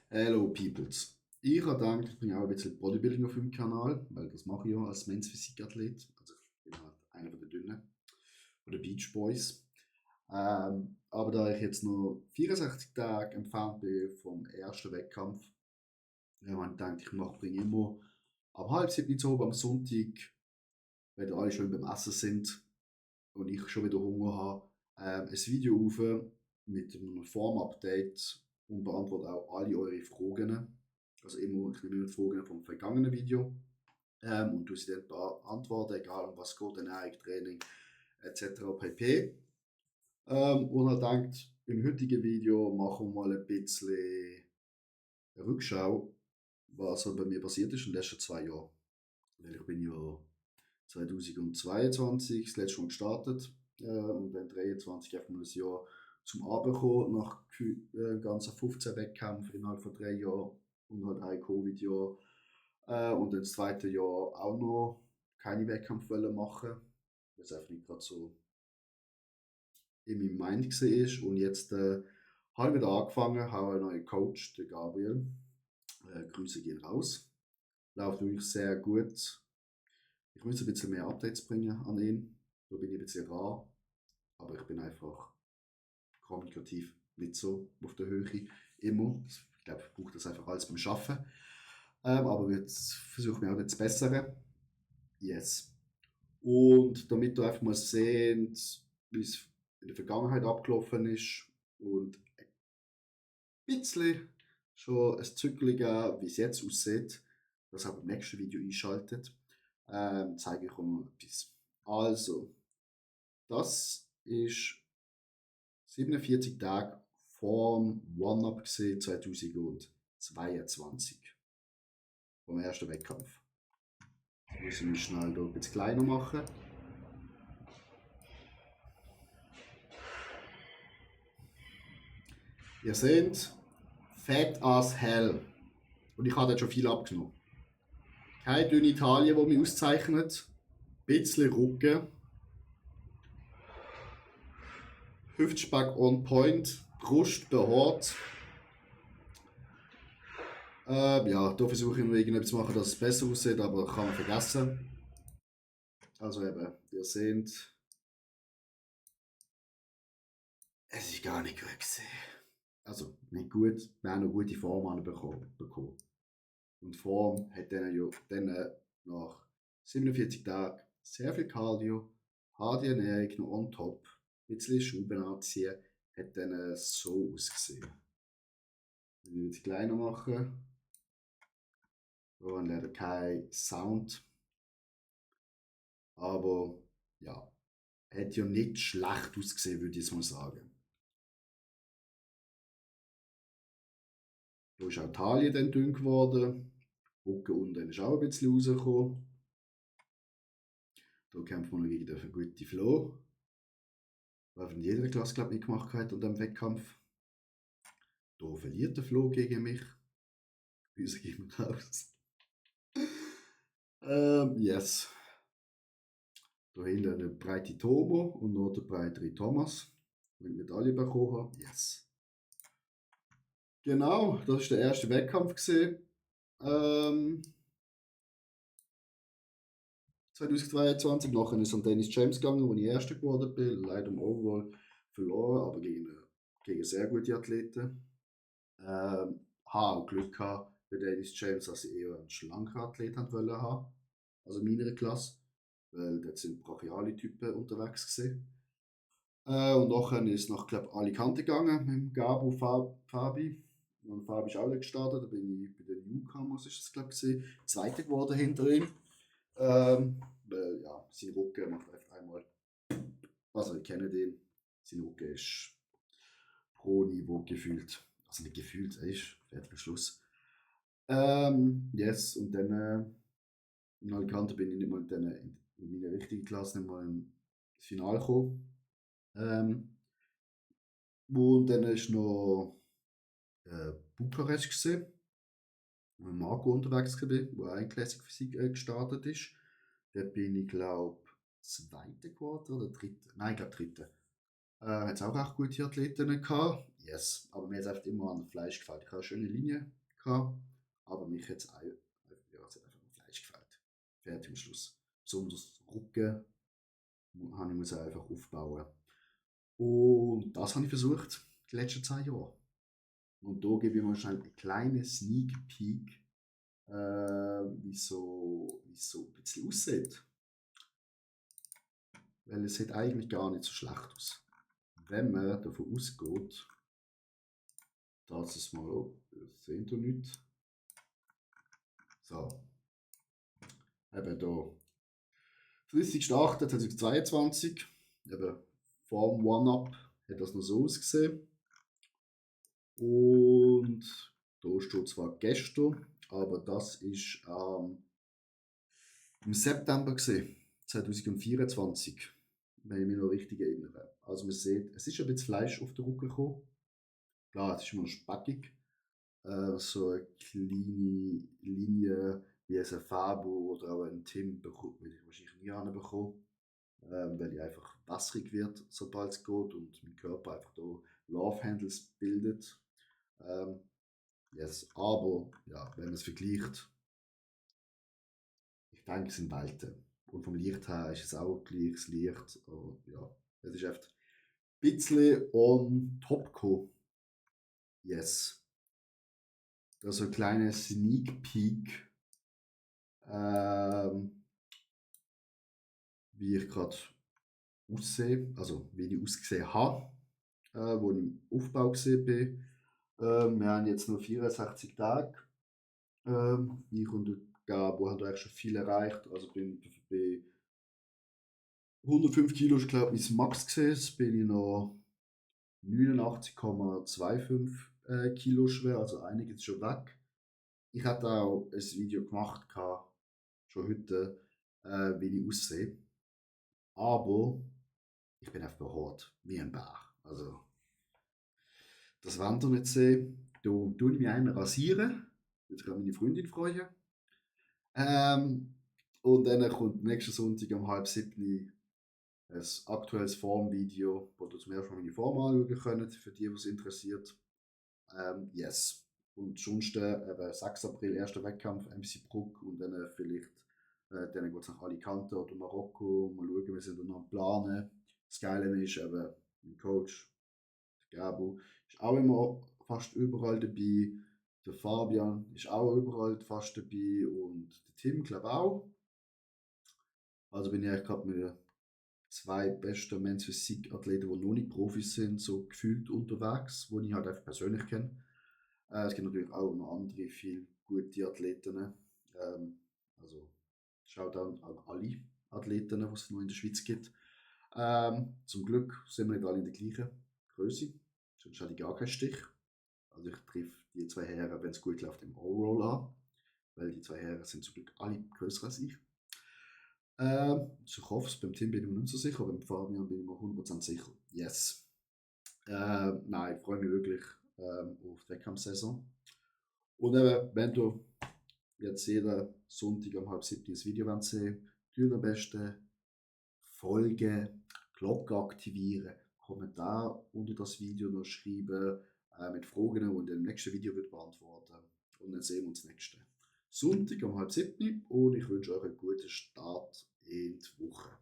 Hello Peoples. Ich habe gedacht, ich bringe auch ein bisschen Bodybuilding auf meinem Kanal, weil das mache ich ja als Men's Physikathlet. Also ich bin halt einer von den Dünnen, von den Beach Boys. Aber da ich jetzt noch 64 Tage entfernt bin vom ersten Wettkampf, habe ich gedacht, bringe immer ab halb sieben so am Sonntag, wenn alle schon beim Essen sind und ich schon wieder Hunger habe, ein Video auf mit einem Form-Update und beantworte auch alle eure Fragen. Also immer, ich nehme immer die Fragen vom vergangenen Video und du sie dann beantworten, egal um was es geht, Ernährung, Training etc. pp. Und er denkt, im heutigen Video machen wir mal ein bisschen eine Rückschau, was so bei mir passiert ist in den letzten 2 Jahren. Weil ich bin ja 2022 das letzte Mal gestartet und dann 2023 einfach mal ein Jahr zum Abend gekommen, nach ganzen 15 Wettkämpfen innerhalb von 3 Jahren und halt ein Covid-Jahr. Und dann das zweite Jahr auch noch keine Wettkämpfe machen, weil es einfach nicht gerade so in meinem Mind war. Und jetzt habe ich wieder angefangen, habe einen neuen Coach, den Gabriel. Grüße gehen raus. Läuft wirklich sehr gut. Ich muss ein bisschen mehr Updates bringen an ihn. Da bin ich ein bisschen rar. Aber ich bin einfach kommunikativ nicht so auf der Höhe immer. Ich glaube, ich brauche das einfach alles beim Arbeiten. Aber jetzt versuche ich mich auch nicht zu bessern. Yes. Und damit du einfach mal sehst, wie es in der Vergangenheit abgelaufen ist und ein bisschen schon ein Zückchen geben, wie es jetzt aussieht, das auch im nächsten Video einschaltet, zeige ich euch mal etwas. Also, das ist 47 Tage vor dem One-Up 2022, vom ersten Wettkampf. Ich muss mich schnell hier ein bisschen kleiner machen. Ihr seht, fat as hell. Und ich habe dort schon viel abgenommen. Keine dünne Taille, die mich auszeichnet. Ein bisschen Rücken. Hüftspeck on point. Brust behaart. Ja, da versuche ich noch irgendetwas zu machen, dass es besser aussieht, aber kann man vergessen. Also eben, ihr seht, es ist gar nicht gut gewesen. Also nicht gut, wir haben eine gute Form bekommen. Und die Form hat dann nach 47 Tagen sehr viel Cardio, harte Ernährung noch on top, ein bisschen Schuben anziehen, hat dann so ausgesehen. Wenn ich jetzt kleiner mache, dann leider kein Sound. Aber ja, hat ja nicht schlecht ausgesehen, würde ich jetzt mal sagen. Da ist auch die Taille dann dünn geworden. Rücken unten ist auch ein bisschen rausgekommen. Da kämpft man noch gegen den guten Flo, der in jeder Klasse glaube ich mitgemacht hat an diesem Wettkampf. Da verliert der Flo gegen mich. Grüße gehen wir raus. Yes. Da hinten eine breite Tomo und noch der breitere Thomas. Wenn ich Medaille bekommen habe. Yes. Genau, das war der erste Wettkampf. 2022. Nachher ist es an Dennis James gegangen, wo ich Erster geworden bin. Leider im Overall verloren, aber gegen sehr gute Athleten. Habe auch Glück gehabt bei Dennis James, dass ich eher einen schlanken Athlet haben. Also in meiner Klasse. Weil dort sind brachiale Typen unterwegs gewesen. Und nachher ist es nach Alicante gegangen mit dem Gabo Fabi. Und Fabi ist auch gestartet, da bin ich bei den Newcomers, ist es glaube ich, Zweiter geworden hinter ihm. Weil ja, sein Rücken macht einfach einmal. Also ich kenne den. Sein Rücken ist pro Niveau gefühlt. Also nicht gefühlt, er ist fertiger Schluss. Yes, und dann in Alicante bin ich nicht mal in meiner richtigen Klasse nicht mal ins Finale gekommen. Und dann war noch Bukarest gesehen, wo Marco unterwegs war, wo auch in Classic Physik gestartet ist. Dort bin ich, glaube Zweiter geworden oder Dritter. Nein, ich glaube Dritter. Hat es auch recht gute Athleten gehabt. yes. Aber mir hat es einfach immer an Fleisch gefällt. Ich hatte eine schöne Linie, gehabt, aber mich hat es einfach an Fleisch gefällt. Fertig am Schluss. Besonders Rücken muss ich einfach aufbauen. Und das habe ich versucht, die letzten 10 Jahre. Und da gebe ich mir schnell einen kleinen Sneak Peek, wie so ein bisschen aussieht. Weil es sieht eigentlich gar nicht so schlecht aus. Wenn man davon ausgeht, dass es mal, das seht ihr nicht. So, eben da. 30.08.2022, eben vorm One-Up hat das noch so ausgesehen. Und da steht zwar gestern, aber das ist im September gesehen, 2024, wenn ich mich noch richtig erinnere. Also man sieht, es ist ein bisschen Fleisch auf den Rücken gekommen. Klar, es ist immer noch speckig. So eine kleine Linie wie ein Fabo oder auch ein Tim würde ich wahrscheinlich nie anbekommen, weil ich einfach wässrig wird, sobald es geht und mein Körper einfach da Love Handles bildet. Yes. Aber ja, wenn man es vergleicht, ich denke, es sind Welten. Und vom Licht her ist es auch gleiches Licht. Aber, ja, es ist einfach ein bisschen on top gekommen. Yes. Das ist so ein kleiner Sneak Peek, wie ich gerade aussehe, also wie ich ausgesehen habe, wo ich im Aufbau gesehen bin. Wir haben jetzt noch 64 Tage. Ich und der Gabo haben eigentlich schon viel erreicht. Also bin bei 105 Kilo ist glaube ich mein Max gesehen. Jetzt bin ich noch 89,25 Kilo schwer, also einiges schon weg. Ich hatte auch ein Video gemacht, schon heute, wie ich aussehe. Aber ich bin einfach behaart, wie ein Bär. Also, das wollt ihr nicht sehen. Da tue ich mich einen rasieren. Jetzt kann meine Freundin freuen. Ähm, und dann kommt nächsten Sonntag um halb 7 ein aktuelles Formvideo, wo ihr zum ersten Mal meine Form anschauen könnt, für die, was interessiert. Yes. Und sonst eben 6. April, erster Wettkampf, MC Bruck und dann vielleicht dann geht es nach Alicante oder Marokko. Mal schauen, wir sind noch am Planen. Das Geile ist eben, mein Coach, der Gabo, ist auch immer fast überall dabei. Der Fabian ist auch überall fast dabei und der Tim, glaube ich, auch. Also bin ich eigentlich gerade mit den 2 besten Men's Physik-Athleten, die noch nicht Profis sind, so gefühlt unterwegs, die ich halt einfach persönlich kenne. Es gibt natürlich auch noch andere, viele gute Athleten. Also Shoutout an alle Athleten, die es noch in der Schweiz gibt. Zum Glück sind wir nicht alle in der gleichen Größe, sonst hätte ich gar keinen Stich. Also ich treffe die 2 Herren, wenn es gut läuft, im All-Roll an, weil die 2 Herren sind zum Glück alle größer als ich. Also ich hoffe es, beim Team bin ich mir nicht so sicher, aber beim Fabian bin ich mir 100% sicher. Yes. Nein, ich freue mich wirklich auf die Wettkampfsaison. Und eben, wenn du jetzt jeden Sonntag um halb 7 ein Video sehen wollt, am besten folgen, Glocke aktivieren, Kommentar unter das Video noch schreiben mit Fragen, die ich im nächsten Video wird beantworten. Und dann sehen wir uns nächsten Sonntag um halb 7 und ich wünsche euch einen guten Start in die Woche.